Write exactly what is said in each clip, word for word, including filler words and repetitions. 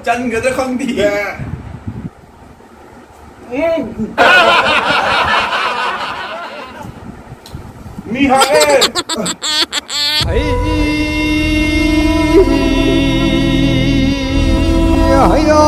ꯆꯟꯒꯗ꯭ꯔꯥ ꯈꯪꯗꯦ꯫ ꯎꯝ꯫ ꯃꯤ ꯍꯥꯠꯂꯦ꯫ ꯑꯩ ꯍꯩꯌꯥ꯫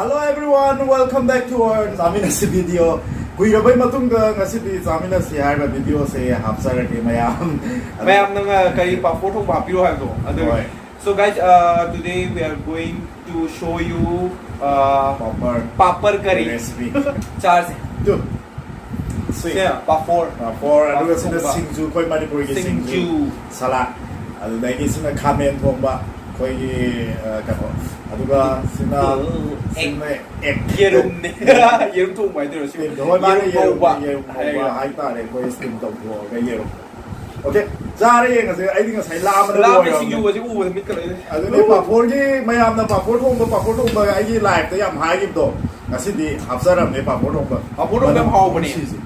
Hello everyone, welcome back to our ꯆꯥꯃꯤꯟꯅꯁꯤ video. ꯀꯨꯏꯔꯕꯩ ꯃꯇꯨꯡꯗ ꯉꯁꯤꯗꯤ ꯆꯥꯃꯤꯟꯅꯁꯤ ꯍꯥꯏꯔꯤꯕ video ꯁꯦ ꯍꯥꯞꯆꯔꯒꯦ ꯃꯌꯥꯝ꯫ ꯃꯌꯥꯝꯅ ꯉ- ꯀꯔꯤ ꯄꯥꯐꯣꯔ ꯊꯣꯡꯕ ꯍꯥꯞꯄꯤꯔꯣ ꯍꯥꯏꯕꯗꯣ ꯑꯗꯨ ꯍꯣꯏ꯫ So guys, uh, today we are going to show you uh, Papor papor curry. Recipe. ꯆꯥꯔꯁꯦ꯫ Two. Sweet. ꯁꯦ ꯄꯥꯐꯣꯔ꯫ Pafor, ꯑꯗꯨꯒ ꯁꯤꯅ ꯊꯣꯡꯕ꯫ ꯁꯤꯡꯖꯨ, ꯑꯩꯈꯣꯏ ꯃꯅꯤꯄꯨꯔꯒꯤ ꯁꯤꯡꯖꯨ꯫ ꯁꯤꯡꯖꯨ꯫ Salad. ꯑꯗꯨꯗꯒꯤ ꯁꯤꯅ ꯈꯥꯃꯦꯟ ꯊꯣꯡꯕ ꯑꯩꯈꯣꯏꯒꯤ ꯑ, ꯀꯩꯅꯣ꯫ ꯑꯗꯨꯒ ꯁꯤꯅ ꯑꯦꯛ꯫ ꯁꯤꯅ ꯑꯦꯛ꯫ ꯌꯦꯔꯨꯝꯅꯦ꯫ ꯌꯦꯔꯨꯝ ꯊꯣꯡꯕ ꯍꯥꯏꯗꯣꯏꯔꯣ ꯁꯤ? Steam ꯇꯧ-, ꯍꯣꯏ, ꯃꯥꯅ ꯌꯦꯔꯨꯝ ꯌꯦꯔꯨꯝ ꯉꯧꯕ ꯌꯦꯔꯨꯝ ꯉꯧꯕ ꯍꯥꯏꯔꯒ꯫ ꯍꯥꯏꯇꯥꯔꯦ, ꯑꯩꯈꯣꯏ steam ꯇꯧꯊꯣꯛꯑꯒ ꯌꯦꯔꯨꯝ꯫ Okay, ꯆꯥꯔ ꯌꯦꯡꯉꯁꯦ꯫ ꯑꯩꯗꯤ ꯉꯁꯥꯏ ꯂꯥꯝꯕꯅ ꯂꯥꯝꯃꯦ꯫ ꯂꯣꯏꯔꯕꯅꯦ꯫ ꯁꯤꯡꯖꯨꯒꯁꯦ ꯎꯕꯗ ꯃꯤꯠꯀ ꯂꯣꯏ꯫ ꯑꯗꯨꯅꯦ ꯄꯥꯐꯣꯔꯒꯤ ꯃꯌꯥꯝꯅ ꯄꯥꯐꯣꯔ ꯊꯣꯡꯕ, ꯄꯥꯐꯣꯔ ꯊꯣꯡꯕ ꯑꯩꯒꯤ live ꯇ ꯌꯥꯝ ꯍꯥꯏꯈꯤꯕꯗꯣ, ꯉꯁꯤꯗꯤ ꯍꯥꯞꯆꯔꯝꯃꯦ ꯄꯥꯐꯣꯔ ꯊꯣꯡꯕ꯫ ꯄꯥꯐꯣꯔ ꯊꯣꯡꯕ ꯌꯥꯝ ꯃꯅꯝ ꯍꯥꯎꯕꯅꯦ꯫ ꯅꯨꯡꯁꯤꯁꯦ꯫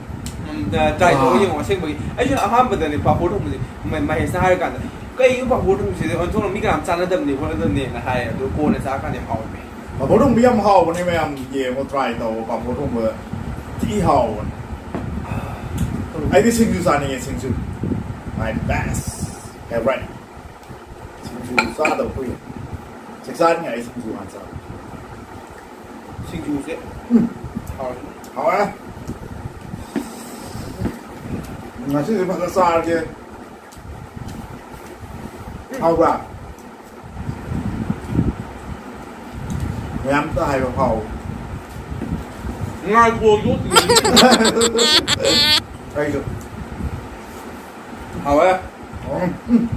ꯎꯝ, ꯇ꯭ꯔꯥꯏ ꯇꯧꯔꯒ ꯑꯥ꯫ ꯌꯦꯡꯉꯣ꯫ ꯑꯁꯦꯡꯕꯒꯤ ꯑꯩꯁꯨ ꯑꯍꯥꯟꯕꯗꯅꯦ ꯄꯥꯐꯣꯔ ꯊꯣꯡꯕꯁꯦ ꯃ- ꯃꯍꯦꯁꯅ ꯍꯥꯏꯔꯀꯥꯟꯗ, "ꯀꯩꯅꯣ ꯄꯥꯐꯣꯔ ꯊꯣꯡꯕꯁꯤꯗꯤ ꯑꯣꯟꯊꯣꯛꯅ ꯃꯤ ꯀꯅꯥꯝ ꯆꯥꯟꯅꯗꯕꯅꯤ ꯈꯣꯠꯅꯗꯕꯅꯦꯅ" ꯍꯥꯏ꯫ ꯑꯗꯨ ꯀꯣꯟꯅ ꯆꯥꯔꯀꯥꯟꯗ ꯌꯥꯝ ꯍꯥꯎꯔꯝꯃꯦ꯫ ꯄꯥꯐꯣꯔ ꯊꯣꯡꯕ ꯌꯥꯝ ꯍꯥꯎꯕꯅꯦ ꯃꯌꯥꯝ, ꯌꯦꯡꯉꯣ, ꯇ꯭ꯔꯥꯏ ꯇꯧꯋꯣ꯫ ꯄꯥꯐꯣꯔ ꯊꯣꯡꯕ ꯊꯤ ꯍꯥꯎꯕꯅꯦ꯫ ꯑꯩꯗꯤ ꯁꯤꯡꯖꯨ ꯆꯥꯅꯤꯡꯉꯦ, ꯁꯤꯡꯖꯨ꯫ My best favorite. ꯁꯤꯡꯖꯨ ꯆꯥꯗꯕ ꯀꯨꯏꯔꯦ꯫ ꯆꯥꯛ ꯆꯥꯔꯤꯉꯩ ꯑꯩ ꯁꯤꯡꯖꯨ ꯍꯥꯟꯅ ꯆꯥꯕ꯫ ꯁꯤꯡꯖꯨꯁꯦ ꯎꯝ꯫ ꯍꯥꯎꯔꯦ꯫ ꯍꯥꯎꯔꯦ꯫ ꯉꯁꯤꯗꯤ ꯐꯖꯅ ꯆꯥꯔꯒꯦ꯫ ꯍꯥꯎꯕ꯭ꯔꯥ? ꯃꯌꯥꯝ ꯑꯝꯇ ꯍꯥꯏꯕ ꯍꯥꯎ꯫ ꯉꯥꯏꯈꯣ ꯌꯣꯠꯇ꯭ꯔꯤ꯫ ꯑꯩꯁꯨ꯫ ꯍꯥꯎꯋꯦ꯫ ꯎꯝ, ꯎꯝ꯫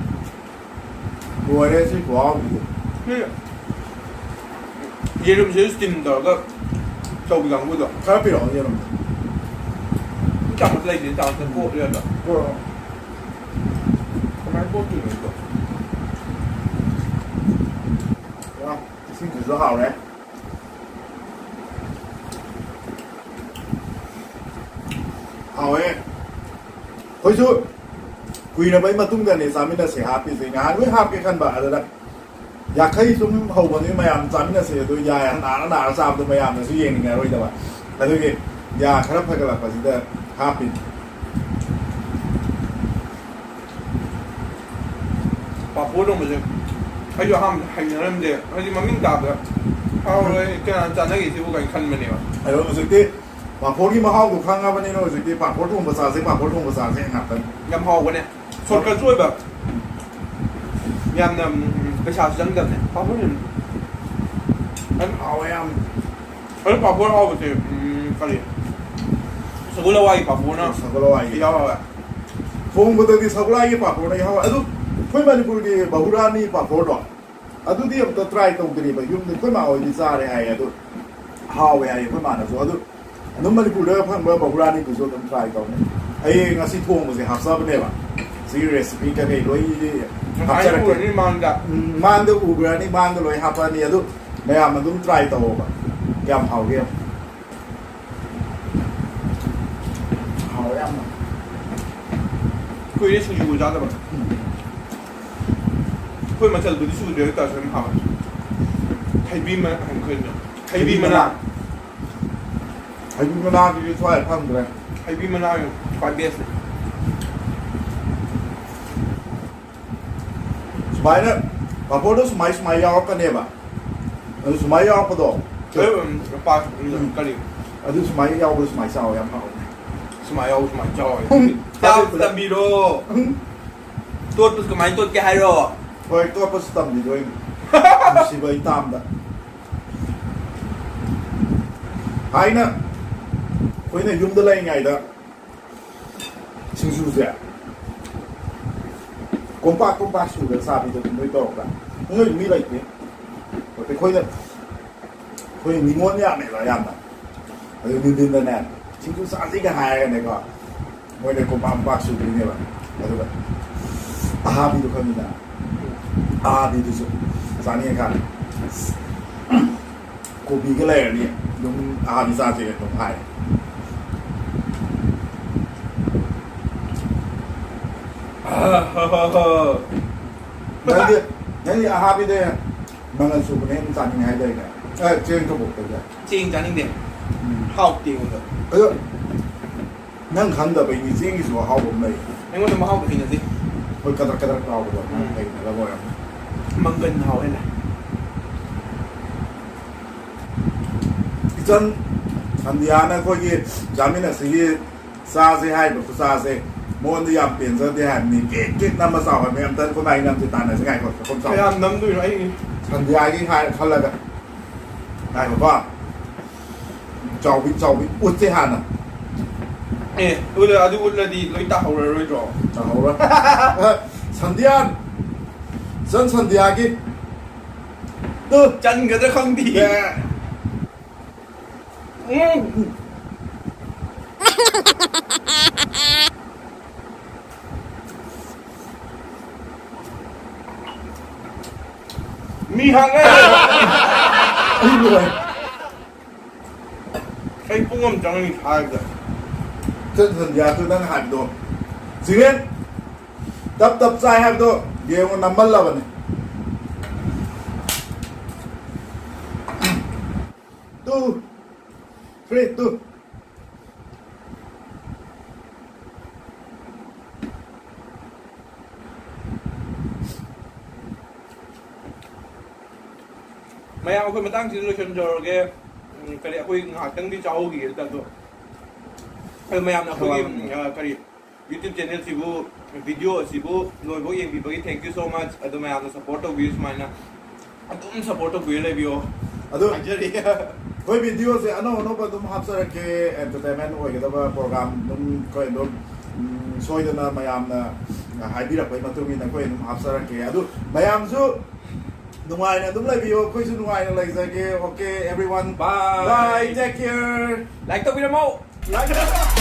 ꯂꯣꯏꯔꯦ ꯁꯤ ꯈꯨꯍꯥꯎꯁꯤꯗꯤ꯫ ꯁꯤ ꯌꯦꯔꯨꯝꯁꯦ steam ꯇꯧꯔꯒ ꯇꯧꯕꯤ ꯀꯥꯡꯕꯨꯗꯣ꯫ ꯈꯔ ꯄꯤꯔꯛꯑꯣ ꯌꯦꯔꯨꯝꯗꯣ꯫ ꯆꯥꯃꯁ ꯂꯩꯇꯦ, ꯆꯥꯃꯁꯇ ꯀꯣꯠꯂꯦ ꯑꯗꯣ꯫ ꯄꯤꯔꯛꯑꯣ꯫ ꯀꯃꯥꯏꯅ ꯀꯣꯠꯇꯣꯏꯅꯣ ꯑꯗꯣ? ꯋꯥ, ꯏꯁꯤꯡꯁꯤꯁꯨ ꯍꯥꯎꯔꯦ꯫ ꯍꯥꯎꯋꯦ꯫ ꯑꯩꯈꯣꯏꯁꯨ ꯀꯨꯏꯔꯕꯩ ꯃꯇꯨꯡꯗꯅꯦ ꯆꯥꯃꯤꯟꯅꯁꯦ ꯍꯥꯞꯄꯤꯁꯦ꯫ ꯉꯍꯥꯟꯈꯣꯏ ꯍꯥꯞꯀꯦ ꯈꯟꯕ, ꯑꯗꯨꯗ ꯌꯥꯡꯈꯩ ꯁꯨꯝ ꯍꯧꯕꯅꯤ, ꯃꯌꯥꯝ ꯆꯥꯃꯤꯟꯅꯁꯦ, ꯑꯗꯨ ꯌꯥ ꯌꯥꯝ ꯅꯥꯔ ꯅꯥꯔ ꯆꯥꯕꯗꯣ ꯃꯌꯥꯝꯅꯁꯨ ꯌꯦꯡꯅꯤꯡꯉꯔꯣꯏꯗꯕ꯫ ꯑꯗꯨꯒꯤ ꯌꯥ ꯈꯔ ꯐꯒꯠꯂꯛꯄꯁꯤꯗ ꯍꯥꯞꯄꯤꯅꯤ꯫ ꯄꯥꯐꯣꯔ ꯊꯣꯡꯕꯁꯦ ꯑꯩꯁꯨ ꯑꯍꯥꯟꯕꯗ ꯍꯩꯅꯔꯝꯗꯦ, ꯍꯥꯏꯗꯤ ꯃꯃꯤꯡ ꯇꯥꯕꯗ ꯍꯥꯎꯔꯣꯏ, ꯀꯅꯥ ꯆꯥꯟꯅꯒꯦ ꯁꯤꯕꯨ ꯀꯥꯏꯅ ꯈꯟꯕꯅꯦꯕ꯫ ꯑꯗꯣ ꯍꯧꯖꯤꯛꯇꯤ ꯄꯥꯐꯣꯔꯒꯤ ꯃꯍꯥꯎꯗꯣ ꯈꯪꯉꯕꯅꯤꯅ ꯍꯧꯖꯤꯛꯇꯤ ꯄꯥꯐꯣꯔ ꯊꯣꯡꯕ ꯆꯥꯁꯦ, ꯄꯥꯐꯣꯔ ꯊꯣꯡꯕ ꯆꯥꯁꯦ ꯉꯥꯛꯇꯅꯤ꯫ ꯌꯥꯝ ꯍꯥꯎꯕꯅꯦ꯫ ꯁꯣꯔꯠꯀꯠꯁꯨ ꯑꯣꯏꯕ꯫ ꯌꯥꯝꯅ, ꯎꯝ, ꯄꯩꯁꯥꯁꯨ ꯆꯪꯗꯕꯅꯦ꯫ ꯄꯥꯐꯣꯔ ꯌꯥꯝ ꯍꯥꯎꯋꯦ ꯌꯥꯝ꯫ ꯑꯗꯨ ꯄꯥꯐꯣꯔ ꯍꯥꯎꯕꯁꯦ, ꯎꯝ, ꯀꯔꯤ? ꯁꯒꯣꯜ ꯍꯋꯥꯏꯒꯤ ꯄꯥꯐꯣꯔꯅ ꯁꯒꯣꯜ ꯍꯋꯥꯏꯒꯤ ꯏꯍꯥꯎ ꯍꯥꯎꯋꯦ꯫ ꯊꯣꯡꯕꯗꯗꯤ ꯁꯒꯣꯜ ꯍꯋꯥꯏꯒꯤ ꯄꯥꯐꯣꯔꯅ ꯏꯍꯥꯎ ꯍꯥꯎꯋꯦ꯫ ꯑꯗꯨ ꯑꯩꯈꯣꯏ ꯃꯅꯤꯄꯨꯔꯒꯤ ꯕꯍꯨꯔꯥꯅꯤ ꯄꯥꯐꯣꯔꯗꯣ, ꯑꯗꯨꯗꯤ ꯑꯝꯇ ꯇ꯭ꯔꯥꯏ ꯇꯧꯗ꯭ꯔꯤꯕ꯫ ꯌꯨꯝꯗ ꯑꯩꯈꯣꯏ ꯃꯥ ꯍꯣꯏꯗꯤ ꯆꯥꯔꯦ ꯍꯥꯏꯌꯦ, ꯑꯗꯨ ꯍꯥꯎꯋꯦ ꯍꯥꯏꯌꯦ ꯑꯩꯈꯣꯏ ꯃꯥꯅꯁꯨ꯫ ꯑꯗꯨ ꯑꯗꯨꯝ ꯃꯅꯤꯄꯨꯔꯗ ꯐꯪꯕ ꯕꯍꯨꯔꯥꯅꯤꯗꯨꯁꯨ ꯑꯗꯨꯝ ꯇ꯭ꯔꯥꯏ ꯇꯧꯅꯤ꯫ ꯑꯩ ꯉꯁꯤ ꯊꯣꯡꯕꯁꯦ ꯍꯥꯞꯆꯕꯅꯦꯕ꯫ ꯁꯤꯒꯤ ꯔꯦꯁꯤꯄꯤ ꯀꯩꯀꯩ ꯂꯣꯏ ꯉꯁꯥꯏ ꯍꯥꯞꯆꯔꯛꯀꯦ꯫ ꯎꯔꯅꯤ ꯃꯥꯡꯗ꯫ ꯎꯝ, ꯃꯥꯡꯗ ꯎꯈ꯭ꯔꯅꯤ, ꯃꯥꯡꯗ ꯂꯣꯏ ꯍꯥꯞꯄꯛꯑꯅꯤ꯫ ꯑꯗꯨ ꯃꯌꯥꯝ ꯑꯗꯨꯝ ꯇ꯭ꯔꯥꯏ ꯇꯧꯋꯣꯕ꯫ ꯀꯌꯥꯝ ꯍꯥꯎꯒꯦ ꯌꯦꯡꯉꯣ꯫ ꯍꯥꯎꯋꯦ ꯌꯥꯝꯅ꯫ ꯀꯨꯏꯔꯦ ꯁꯤꯡꯖꯨꯒ ꯆꯥꯗꯕ꯫ ꯎꯝ꯫ ꯑꯩꯈꯣꯏ ꯃꯆꯜꯕꯨꯗꯤ ꯁꯨꯗ꯭ꯔꯦ, ꯑꯗꯨ ꯇꯥꯔꯁꯨ ꯑꯗꯨꯝ ꯍꯥꯎꯋꯦ꯫ ꯍꯩꯕꯤ ꯃ-, ꯀꯩꯅꯣ? ꯍꯩꯕꯤ ꯍꯩꯕꯤ ꯃꯅꯥ꯫ ꯃꯅꯥ꯫ ꯍꯩꯕꯤ ꯃꯅꯥꯗꯨꯗꯤ ꯁ꯭ꯋꯥꯏꯗ ꯐꯪꯗ꯭ꯔꯦ꯫ ꯍꯩꯕꯤ ꯃꯅꯥ ꯈ꯭ꯋꯥꯏ ꯕꯦꯁꯅꯦ꯫ ꯁꯨꯃꯥꯏꯅ ꯄꯥꯐꯣꯔꯗꯣ ꯁꯨꯃꯥꯏ, ꯁꯨꯃꯥꯏ ꯌꯥꯎꯔꯛꯀꯅꯦꯕ꯫ ꯑꯗꯨ ꯁꯨꯃꯥꯏ ꯌꯥꯎꯔꯛꯄꯗꯣ, ꯑꯦ, ꯎꯝ, ꯄꯥ-, ꯎꯝ, ꯎꯝ꯫ ꯀꯔꯤ? ꯑꯗꯨ ꯁꯨꯃꯥꯏ ꯌꯥꯎꯕꯗꯣ ꯁꯨꯃꯥꯏ ꯆꯥꯎ, ꯌꯥꯝ ꯍꯥꯎꯕꯅꯦ꯫ ꯁꯨꯃꯥꯏ ꯌꯥꯎꯕ ꯁꯨꯃꯥꯏ ꯆꯥꯎ ꯍꯥꯏ꯫ ꯎꯝ꯫ ꯆꯥꯕ ꯇꯝꯕꯤꯔꯣ꯫ ꯎꯝ꯫ ꯇꯣꯠꯄꯁꯨ ꯀꯃꯥꯏꯅ ꯇꯣꯠꯀꯦ ꯍꯥꯏꯔꯣ? ꯍꯣꯏ, ꯇꯣꯠꯄꯁꯨ ꯇꯝꯕꯤꯗꯣꯏꯅꯤ꯫ ꯅꯨꯡꯁꯤꯕ ꯏꯇꯥꯝꯗ꯫ ꯊꯥꯏꯅ ꯑꯩꯈꯣꯏꯅ ꯌꯨꯝꯗ ꯂꯩꯔꯤꯉꯩꯗ ꯁꯤꯡꯖꯨꯁꯦ ꯀꯣꯝꯄꯥꯛ ꯀꯣꯝꯄꯥꯛ ꯁꯨꯔꯒ ꯆꯥꯕꯤꯗꯣ ꯅꯣꯏ ꯇꯧꯔꯛꯄ꯭ꯔꯥ? ꯅꯣꯏ ꯃꯤ ꯂꯩꯇꯦ꯫ ꯑꯩꯈꯣꯏꯅ, ꯑꯩꯈꯣꯏ ꯅꯤꯉꯣꯜ ꯌꯥꯝꯃꯦꯕ ꯌꯥꯝꯅ꯫ ꯑꯗꯨ ꯅꯨꯡꯊꯤꯟꯗꯅꯦ ꯁꯤꯡꯖꯨ ꯆꯥꯁꯤꯒ ꯍꯥꯏꯔꯒꯅꯦꯀꯣ, ꯃꯣꯏꯅ ꯀꯣꯝꯄꯥꯛ ꯀꯣꯝꯄꯥꯛ ꯁꯨꯗꯣꯏꯅꯦꯕ꯫ ꯑꯗꯨꯒ ꯑꯍꯥꯕꯤꯗꯣ ꯈꯪꯉꯤꯗꯅ? ꯑꯍꯥꯕꯤꯗꯨꯁꯨ ꯆꯥꯅꯤꯡꯉꯀꯥꯟꯗ ꯀꯣꯕꯤꯒ ꯂꯩꯔꯅꯤ, ꯑꯗꯨꯝ ꯑꯍꯥꯕꯤ ꯆꯥꯁꯦꯅ ꯑꯗꯨꯝ ꯍꯥꯏꯔꯦ꯫ ꯅꯪꯗꯤ, ꯅꯪꯗꯤ ꯑꯍꯥꯕꯤꯗ ꯃꯪꯒꯜ ꯁꯨꯕꯅ ꯍꯦꯟꯅ ꯆꯥꯅꯤꯡꯉꯦ ꯍꯥꯏꯗꯥꯏꯅꯦ? ꯑꯦ, ꯆꯦꯡ ꯀꯕꯣꯛꯇꯒꯤ꯫ ꯆꯦꯡ ꯆꯥꯅꯤꯡꯗꯦ꯫ ꯎꯝ꯫ ꯍꯥꯎꯇꯦ ꯑꯩꯉꯣꯟꯗ꯫ ꯑꯗꯣ ꯅꯪ ꯈꯪꯗꯕꯩꯅꯤ, ꯆꯦꯡꯒꯤꯁꯨ ꯑꯍꯥꯎꯕ ꯑꯃ ꯂꯩ꯫ ꯑꯩꯉꯣꯟꯗ ꯃꯍꯥꯎꯗꯣ ꯍꯩꯅꯗꯦ꯫ ꯍꯣꯏ, ꯀꯗꯔ ꯀꯗꯔ ꯂꯥꯎꯕꯗꯣ ꯅꯪ ꯎꯝ꯫ ꯍꯩꯅꯗꯕ ꯑꯣꯏꯔꯝꯅꯤ꯫ ꯃꯪꯒꯟ ꯍꯥꯎꯋꯦ ꯍꯦꯟꯅ꯫ ꯏꯆꯟ ꯁꯟꯙ꯭ꯌꯥꯅ ꯑꯩꯈꯣꯏꯒꯤ ꯆꯥꯃꯤꯟꯅꯁꯤꯒꯤ ꯆꯥꯁꯦ ꯍꯥꯏꯕ ꯈꯨꯆꯥꯁꯦ ꯃꯉꯣꯟꯗ ꯌꯥꯝ ꯄꯦꯟꯖꯗꯦ ꯍꯥꯏꯕꯅꯤ꯫ ꯀꯦꯛ ꯀꯦꯛ ꯅꯝꯃ ꯆꯥꯎ ꯍꯥꯏꯕꯅꯤ꯫ ꯑꯝꯇ ꯈꯨꯅꯥꯏ ꯅꯝꯁꯦ ꯇꯥꯟꯅꯁꯤ꯫ ꯉꯥꯏꯈꯣ, ꯁꯣꯝ ꯆꯥꯎ꯫ ꯀꯌꯥꯝ ꯅꯝꯗꯣꯏꯅꯣ ꯑꯩ? ꯁꯟꯙ꯭ꯌꯥꯒꯤ ꯍꯥꯏꯔ ꯈꯜꯂꯒ꯫ ꯉꯥꯏꯈꯣꯀꯣ꯫ ꯆꯥꯎꯕꯤ ꯆꯥꯎꯕꯤ ꯎꯠꯁꯦ ꯍꯥꯟꯅ꯫ ꯑꯦ, ꯎꯠꯂ-, ꯑꯗꯨ ꯎꯠꯂꯗꯤ ꯂꯣꯏ ꯇꯥꯍꯧꯔꯔꯣꯏꯗ꯭ꯔꯣ? ꯇꯥꯍꯧꯔꯣꯏ꯫ ꯁꯟꯙ꯭ꯌꯥ꯫ ꯏꯆꯟ ꯁꯟꯙ꯭ꯌꯥꯒꯤ꯫ ꯇꯨ꯫ ꯆꯟꯒꯗ꯭ꯔꯥ ꯈꯪꯗꯦ꯫ ꯑꯦ꯫ ꯎꯝ꯫ ꯃꯤ ꯍꯥꯡꯉꯦ꯫ ꯑꯩ ꯂꯣꯏ꯫ ꯑꯩ ꯄꯨꯡ ꯑꯃ ꯆꯪꯉꯅꯤ ꯍꯥꯏꯕꯗ꯫ ꯏꯆꯟ ꯁꯟꯙ꯭ꯌꯥꯗꯨ ꯅꯪ ꯍꯥꯏꯕꯗꯣ꯫ ꯆꯤꯔꯦꯟ꯫ ꯇꯞ ꯇꯞ ꯆꯥꯏ ꯍꯥꯏꯕꯗꯣ ꯌꯦꯡꯉꯣ, ꯅꯝꯃꯜꯂꯕꯅꯤ꯫ Two, three, two. ꯃꯌꯥꯝ, ꯑꯩꯈꯣꯏ ꯃꯇꯥꯡꯁꯤꯗ ꯂꯣꯏꯁꯤꯟꯖꯔꯒꯦ꯫ ꯎꯝ, ꯀꯔꯤ, ꯑꯩꯈꯣꯏ ꯉꯥꯏꯍꯥꯛꯇꯪꯗꯤ ꯆꯥꯍꯧꯈꯤꯒꯦ ꯆꯥꯛꯇꯣ꯫ ꯑꯗꯣ ꯃꯌꯥꯝꯅ ꯑꯩꯈꯣꯏꯒꯤ, ꯎꯝ, ꯑ, ꯀꯔꯤ, YouTube channel ꯁꯤꯕꯨ, video ꯑꯁꯤꯕꯨ ꯂꯣꯏꯐꯥꯎ ꯌꯦꯡꯕꯤꯕꯒꯤ thank you so much꯫ ꯑꯗꯣ ꯃꯌꯥꯝꯅ support ꯇꯧꯕꯤꯌꯨ, ꯁꯨꯃꯥꯏꯅ ꯑꯗꯨꯝ support ꯇꯧꯕꯤꯔ ꯂꯩꯕꯤꯌꯣ꯫ ꯑꯗꯨ ꯍꯥꯏꯖꯔꯤ꯫ ꯑꯩꯈꯣꯏ video ꯁꯦ ꯑꯅꯧ ꯑꯅꯧꯕ ꯑꯗꯨꯝ ꯍꯥꯞꯆꯔꯛꯀꯦ, entertainment ꯑꯣꯏꯒꯗꯕ program ꯑꯗꯨꯝ ꯑꯩꯈꯣꯏ ꯑꯗꯨꯝ, ꯎꯝ, ꯁꯣꯏꯗꯅ ꯃꯌꯥꯝꯅ ꯍꯥꯏꯕꯤꯔꯛꯄꯒꯤ ꯃꯇꯨꯡ ꯏꯟꯅ ꯑꯩꯈꯣꯏ ꯑꯗꯨꯝ ꯍꯥꯞꯆꯔꯛꯀꯦ꯫ ꯑꯗꯨ ꯃꯌꯥꯝꯁꯨ ꯅꯨꯡꯉꯥꯏꯅ ꯑꯗꯨꯝ ꯂꯩꯕꯤꯌꯣ, ꯑꯩꯈꯣꯏꯁꯨ ꯅꯨꯡꯉꯥꯏꯅ ꯂꯩꯖꯒꯦ꯫ Okay, everyone. Bye. Bye, take care. Like ꯇꯧꯕꯤꯔꯝꯃꯣ꯫ Like.